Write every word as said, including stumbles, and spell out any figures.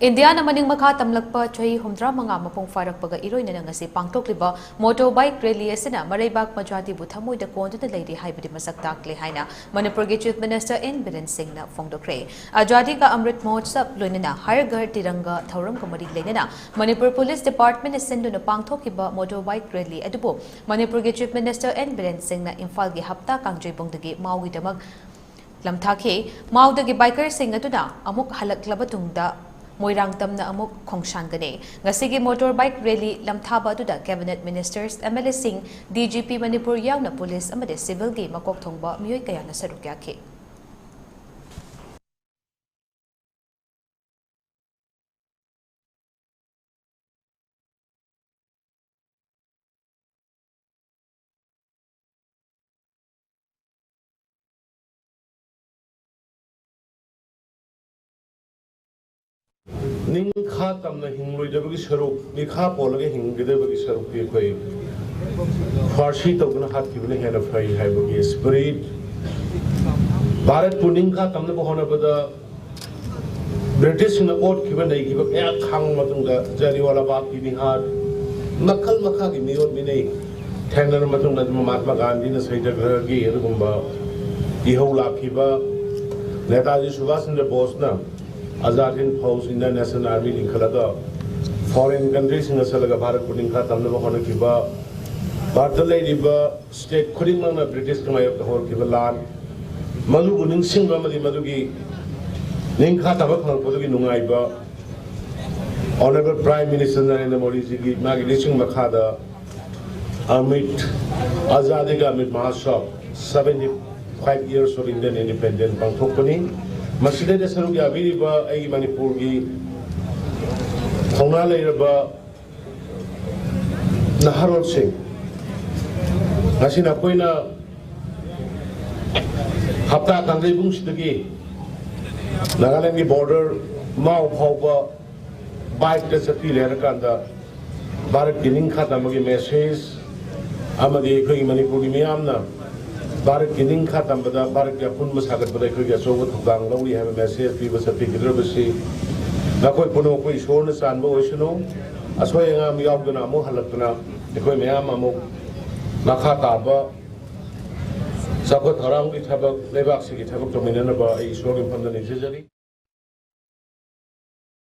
ꯏꯟꯗꯤꯌꯥꯅ ꯃꯅꯤꯡ ꯃꯈꯥ ꯇꯝꯂꯛꯄ ꯆꯍꯤ ꯍꯨꯝꯗ꯭ꯔꯥ ꯃꯉꯥ ꯃꯄꯨꯡ ꯐꯥꯔꯛꯄꯒ ꯏꯔꯣꯏꯅꯅ ꯉꯁꯤ ꯄꯥꯡꯊꯣꯛꯂꯤꯕ ꯃꯣꯇꯣꯔ ꯕꯥꯏꯛ ꯔꯦꯂꯤ ꯑꯁꯤꯅ ꯃꯔꯩꯕꯥꯛ ꯃꯖꯥꯇꯤꯕꯨ ꯊꯃꯣꯏꯗ ꯀꯣꯟꯗꯨꯅ ꯂꯩꯔꯤ ꯍꯥꯏꯕꯗꯤ ꯃꯁꯛ ꯇꯥꯛꯂꯦ ꯍꯥꯏꯅ ꯃꯅꯤꯄꯨꯔꯒꯤ ꯆꯤꯐ ꯃꯤꯅꯤꯁꯇꯔ ꯑꯦꯟ ꯕꯤꯔꯦꯟ ꯁꯤꯡꯅ ꯐꯣꯡꯗꯣꯛꯈ꯭ꯔꯦ꯫ ꯑꯖꯥꯗꯤ ꯀꯥ ꯑꯃ꯭ꯔꯤꯠ ꯃꯍꯣꯠꯁꯕ ꯂꯣꯏꯅꯅ ꯍꯔ ꯘꯔ ꯇꯤꯔꯪꯒꯥ ꯊꯧꯔꯝꯒ ꯃꯔꯤ ꯂꯩꯅꯅ ꯃꯅꯤꯄꯨꯔ ꯄꯨꯂꯤꯁ ꯗꯤꯄꯥꯔꯠꯃꯦꯟꯅ ꯁꯤꯟꯗꯨꯅ ꯄꯥꯡꯊꯣꯛꯈꯤꯕ ꯃꯣꯇꯣꯔ ꯕꯥꯏꯛ ꯔꯦꯂꯤ ꯑꯗꯨꯕꯨ ꯃꯅꯤꯄꯨꯔꯒꯤ ꯆꯤꯐ ꯃꯤꯅꯤꯁꯇꯔ ꯑꯦꯟ ꯕꯤꯔꯦꯟ ꯁꯤꯡꯅ ꯏꯝꯐꯥꯜꯒꯤ ꯍꯞꯇꯥ ꯀꯥꯡꯖꯩꯕꯨꯡꯗꯒꯤ ꯃꯥꯎꯒꯤꯗꯃꯛ ꯂꯝꯊꯥꯈꯤ꯫ ꯃꯥꯎꯗꯒꯤ ꯕꯥꯏꯀꯔꯁꯤꯡ ꯑꯗꯨꯅ ꯑꯃꯨꯛ ꯍꯜꯂꯛꯂꯕ ꯇꯨꯡꯗ ꯃꯣꯏꯔꯥꯡ ꯇꯝꯅ ꯑꯃꯨꯛ ꯈꯣꯡꯁꯥꯟꯒꯅꯤ꯫ ꯉꯁꯤꯒꯤ ꯃꯣꯇꯣꯔ ꯕꯥꯏꯛ ꯔꯦꯂꯤ ꯂꯝꯊꯥꯕ ꯑꯗꯨꯗ cabinet ministers, M L ꯑꯦꯁꯤꯡ, D G P Manipur ꯌꯥꯎꯅ ꯄꯨꯂꯤꯁ ꯑꯃꯗꯤ ꯁꯤꯚꯤꯜꯒꯤ ꯃꯀꯣꯛ ꯊꯣꯡꯕ ꯃꯤꯑꯣꯏ ꯀꯌꯥꯅ ꯁꯔꯨꯛ ꯌꯥꯈꯤ꯫ ꯅꯤꯡꯈꯥ ꯇꯝꯅ ꯍꯤꯡꯂꯣꯏꯗꯕꯒꯤ ꯁꯔꯨꯛ, ꯃꯤꯈꯥ ꯄꯣꯜꯂꯒ ꯍꯤꯡꯒꯗꯕꯒꯤ ꯁꯔꯨꯛꯇꯤ ꯑꯩꯈꯣꯏ ꯐꯥꯔꯁꯤ ꯇꯧꯗꯨꯅ ꯍꯥꯠꯈꯤꯕꯅ ꯍꯦꯟꯅ ꯐꯩ ꯍꯥꯏꯕꯒꯤ ꯁ꯭ꯄꯤꯔꯤꯠ꯫ ꯚꯥꯔꯠꯄꯨ ꯅꯤꯡꯈꯥ ꯇꯝꯅꯕ ꯍꯣꯠꯅꯕꯗ ꯕ꯭ꯔꯤꯇꯤꯁꯁꯤꯡꯅ ꯑꯣꯠꯈꯤꯕ ꯅꯩꯈꯤꯕ ꯀꯌꯥ ꯈꯥꯡꯕ ꯃꯇꯨꯡꯗ ꯖꯥꯂꯤꯋꯥꯂꯥ ꯕꯥꯒꯀꯤ ꯃꯤꯍꯥꯠ, ꯃꯈꯜ ꯃꯈꯥꯒꯤ ꯃꯤꯑꯣꯠ ꯃꯤꯅꯩ ꯊꯦꯡꯅꯔꯕ ꯃꯇꯨꯡꯗ ꯃꯍꯥꯠꯃꯥ ꯒꯥꯟꯙꯤꯅ ꯁꯩꯇꯒ꯭ꯔꯍꯒꯤ ꯑꯗꯨꯒꯨꯝꯕ ꯏꯍꯧ ꯂꯥꯛꯈꯤꯕ, ꯅꯦꯇꯥꯖꯤ ꯁꯨꯚꯥꯁ ꯆꯟꯗ꯭ꯔ ꯕꯣꯁꯅ ꯑꯖꯥꯗ ꯍꯤꯟꯗ Fauj, Indian national army ꯂꯤꯡꯈꯠꯂꯒ foreign ꯀꯟꯇ꯭ꯔꯤꯁꯤꯡꯗ ꯆꯠꯂꯒ ꯚꯥꯔꯠꯄꯨ ꯅꯤꯡꯈꯥ ꯇꯝꯅꯕ ꯍꯣꯠꯅꯈꯤꯕ, ꯚꯥꯔꯠꯇ ꯂꯩꯔꯤꯕ ꯁ꯭ꯇꯦꯠ ꯈꯨꯗꯤꯡꯃꯛꯅ ꯕ꯭ꯔꯤꯇꯤꯁꯀꯤ ꯃꯥꯌꯣꯛꯇ ꯍꯧꯔꯛꯈꯤꯕ ꯂꯥꯟ, ꯃꯗꯨꯕꯨ ꯅꯤꯡꯁꯤꯡꯕ ꯑꯃꯗꯤ ꯃꯗꯨꯒꯤ ꯅꯤꯡꯈꯥ ꯇꯝꯕ ꯐꯪꯂꯛꯄꯗꯨꯒꯤ ꯅꯨꯡꯉꯥꯏꯕ, ꯑꯣꯅꯔꯦꯕꯜ ꯄ꯭ꯔꯥꯏꯝ ꯃꯤꯅꯤꯁꯇꯔ ꯅꯔꯦꯟꯗ꯭ꯔ ꯃꯣꯗꯤꯖꯤꯒꯤ ꯃꯥꯒꯤ ꯂꯤꯆꯤꯡ ꯃꯈꯥꯗ ꯑꯃꯤꯠ, ꯑꯖꯥꯗꯤ ꯀꯥ Amit ꯃꯍꯣꯠꯁꯕ, seventy five years of Indian independence ꯄꯥꯡꯊꯣꯛꯄꯅꯤ꯫ ꯃꯁꯤꯗꯩꯗ ꯁꯔꯨꯛ ꯌꯥꯕꯤꯔꯤꯕ ꯑꯩꯒꯤ ꯃꯅꯤꯄꯨꯔꯒꯤ ꯊꯧꯅꯥ ꯂꯩꯔꯕ ꯅꯍꯥꯔꯣꯜꯁꯤꯡ, ꯉꯁꯤ ꯅꯈꯣꯏꯅ ꯍꯞꯇꯥ ꯀꯥꯡꯖꯩꯕꯨꯡꯁꯤꯗꯒꯤ ꯅꯥꯒꯥꯂꯦꯟꯒꯤ ꯕꯣꯔꯗꯔ ꯃꯥꯎ ꯐꯥꯎꯕ ꯕꯥꯏꯛꯇ ꯆꯠꯄꯤꯔꯦ ꯍꯥꯏꯔꯀꯥꯟꯗ, ꯚꯥꯔꯠꯀꯤ ꯅꯤꯡꯈꯥ ꯇꯝꯕꯒꯤ ꯃꯦꯁꯦꯖ ꯑꯃꯗꯤ ꯑꯩꯈꯣꯏꯒꯤ ꯃꯅꯤꯄꯨꯔꯒꯤ ꯃꯤꯌꯥꯝꯅ ꯚꯥꯔꯠꯀꯤ ꯅꯤꯡꯈꯥ ꯇꯝꯕꯗ, ꯚꯥꯔꯠꯀꯤ ꯑꯄꯨꯟꯕ ꯁꯥꯒꯠꯄꯗ ꯑꯩꯈꯣꯏꯒꯤ ꯑꯆꯧꯕ ꯊꯧꯗꯥꯡ ꯂꯧꯔꯤ ꯍꯥꯏꯕ ꯃꯦꯁꯦꯖ ꯄꯤꯕ ꯆꯠꯄꯤꯒꯗꯧꯔꯤꯕꯁꯤ ꯅꯈꯣꯏ ꯄꯨꯝꯅꯃꯛꯄꯨ ꯏꯁꯣꯔꯅ ꯆꯥꯟꯕ ꯑꯣꯏꯁꯅꯨ꯫ ꯑꯁꯣꯏ ꯑꯉꯥꯝ ꯌꯥꯎꯗꯨꯅ ꯑꯃꯨꯛ ꯍꯜꯂꯛꯇꯨꯅ ꯑꯩꯈꯣꯏ ꯃꯌꯥꯝ ꯑꯃꯨꯛ ꯃꯈꯥ ꯇꯥꯕ ꯆꯥꯎꯈꯠ ꯊꯧꯔꯥꯡꯒꯤ ꯊꯕꯛ, ꯂꯩꯕꯥꯛꯁꯤꯒꯤ ꯊꯕꯛ ꯇꯧꯃꯤꯟꯅꯅꯕ ꯑꯩ ꯏꯁꯣꯔꯒꯤ ꯃꯐꯝꯗ ꯅꯤꯖꯖꯔꯤ꯫